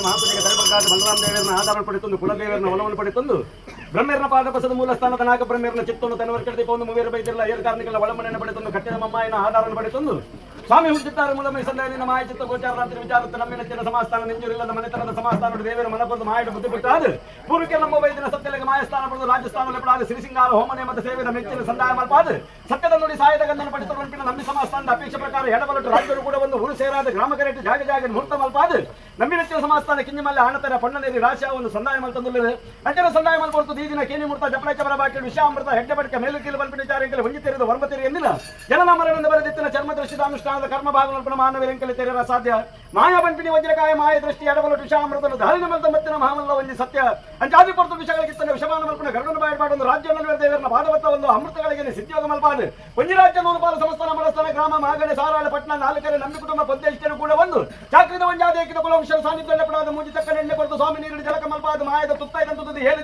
ಮಹಾಪೂಜೆಗೆ ತಲೆಬಗ್ಗಾದ ಬಲರಾಮ ದೇವರನ್ನ ಆಧಾರ ಪಡೆತಂದು, ಕುಲದೇವರನ್ನ ಒಲವನ್ನು ಪಡೆತಂದು, ಬ್ರಹ್ಮೇರ್ನ ಪಾದ ಬಸದ ಮೂಲ ಸ್ಥಾನದ ನಾಗ ಬ್ರಹ್ಮೇರ್ನ ಚಿತ್ತನ್ನು ತನವರ್ ಕಡೆದಿ ಒಂದು ಮೂವೇರು ಬೈದಿರಲ್ಲ ಏರು ಕಾರ್ಣಿಗಳ ಒಳಮನೆಯನ್ನು ಪಡೆತಂದು, ಕಟ್ಟಿದ ಮಮ್ಮಾಯಿನ ಆಧಾರವನ್ನು ಪಡೆತಂದು, ಸ್ವಾಮಿ ಹುಟ್ಟಿದ್ದಾರೆ ಮೂಲಮೈ ಸಂದಾಯನ ಮಾಯ ಚಿತ್ತ ಗೋಚಾರ ರಾತ್ರಿ ವಿಚಾರತ್ತ ನಮ್ಮ ನೆಚ್ಚಿನ ಸಮಾಸ್ಥಾನ ನೆಂಜೂರಿಲ್ಲದ ಮನೆತನದ ಸಮಾಸ್ಥಾನ ದೇವರ ಮನಬಂದು ಮಾಯಡ ಬುದ್ಧಿ ಬಿಟ್ಟಾದ ಪೂರ್ವಕ್ಕೆ ನಮ್ಮ ವೈದ್ಯನ ಸತ್ಯಲಿಗೆ ಮಾಯಸ್ಥಾನ ಪಡೆದು ರಾಜಸ್ಥಾನ ಪಡೆದು ಸಿರಿಸಿಂಗಾರ ಹೋಮನೆ ಮತ್ತು ಸೇವೆಯ ಮೆಚ್ಚಿನ ಸಂದಾಯ ಮಲ್ಪಾದ ಸತ್ಯದ ನುಡಿ ಸಾಯದ ಗಂಧನ ಪಡಿತರು ನಂಬಿ ಸಮಾಸ್ಥಾನದ ಅಪೇಕ್ಷೆ ಪ್ರಕಾರ ಎಡಬಲಟು ರಾಜ್ಯರು ಕೂಡ ಒಂದು ಊರು ಸೇರಾದ ಗ್ರಾಮ ಕರೆಟ್ಟು ಜಾಗ ಜಾಗ ಮುಹೂರ್ತ ಮಲ್ಪಾದ ನಂಬಿ ನೆಚ್ಚಿನ ಸಮಾಸ್ಥಾನ ಕಿಂಜಿಮಲ್ಲೆ ಆಣತರ ಪಣ್ಣನೇರಿ ರಾಶಿಯ ಒಂದು ಸಂದಾಯ ಮಲ್ತಂದುಳ್ಳಿದೆ. ಅಂಚಿನ ಸಂದಾಯ ಮಲ್ಪೊರ್ತು ಈ ದಿನ ಕೇನಿ ಮೂರ್ತ ಜಪಲೈಕ ಬರಬಾಕಿ ವಿಷಾಮೃತ ಹೆಡ್ಡೆ ಬಡಿಕ ಮೇಲು ಕೀಲು ಬಲ್ಪಿನ ವಿಚಾರಕ್ಕೆ ಹೊಂಜಿ ತೆರೆದು ವರ್ಮತೆರಿ ಎಂದಿಲ್ಲ ಜನನ ಮರಣದ ಬರೆದಿತ್ತಿನ ಚರ್ಮ ದೃಷ್ಟಿದ ಅನುಷ್ಠಾನದ ಕರ್ಮ ಭಾಗನಲ್ಪನ ಮಾನವರೆಂಕಲಿ ತೆರೆರ ಸಾಧ್ಯ ಮಾಯಾ ಬಂಪಿನಿ ವಜ್ರಕಾಯ ಮಾಯ ದೃಷ್ಟಿ ಎಡಬಲ ವಿಷಾಮೃತನು ಧಾರಿನ ಮಲ್ತ ಮತ್ತಿನ ಮಹಾಮಲ್ಲ ಒಂಜಿ ಸತ್ಯ ಅಂಚಾದಿ ಪೊರ್ತು ವಿಷಯಗಳಿಗಿತ್ತನ ವಿಷಮಾನ ಮಲ್ಪನ ಗರುಡನ ಬಾಯಿ ಒಂದು ರಾಜ್ಯವನ್ನು ದೇವರನ್ನ ಪಾದವತ್ತ ಒಂದು ಅಮೃತಗಳಿಗೆ ಸಿದ್ಧಿಯೋಗ ಮಲ್ಪಾದ ಒಂಜಿ ರಾಜ್ಯ ನೂರು ಪಾಲು ಸಂಸ್ಥಾನ ಮಲಸ್ಥಾನ ಗ್ರಾಮ ಮಾಗಣೆ ಸಾರಾಳ ಪಟ್ನ ನಾಲ್ಕರೆ ನಂಬಿ ಕುಟುಂಬ ಪದ್ಯಷ್ಟರು ಕೂಡ ಒಂದು ಚಾಕ್ರಿದ ಒಂಜಾದ ಏಕಿದ ಕುಲವಂಶರ ಸಾನ್ನಿಧ್ಯ ಪಡಾದ ಮೂಜಿ ಚಕ್ಕ ಎಣ್ಣೆ ಕೊರತು ಸ್ವಾಮಿ ನೀರು ಜಲಕ ಮಲ್ಪಾದ ಮಾಯದ ತುತ್ತ ಇದಂತದ್ದು ಹೇಳಿ.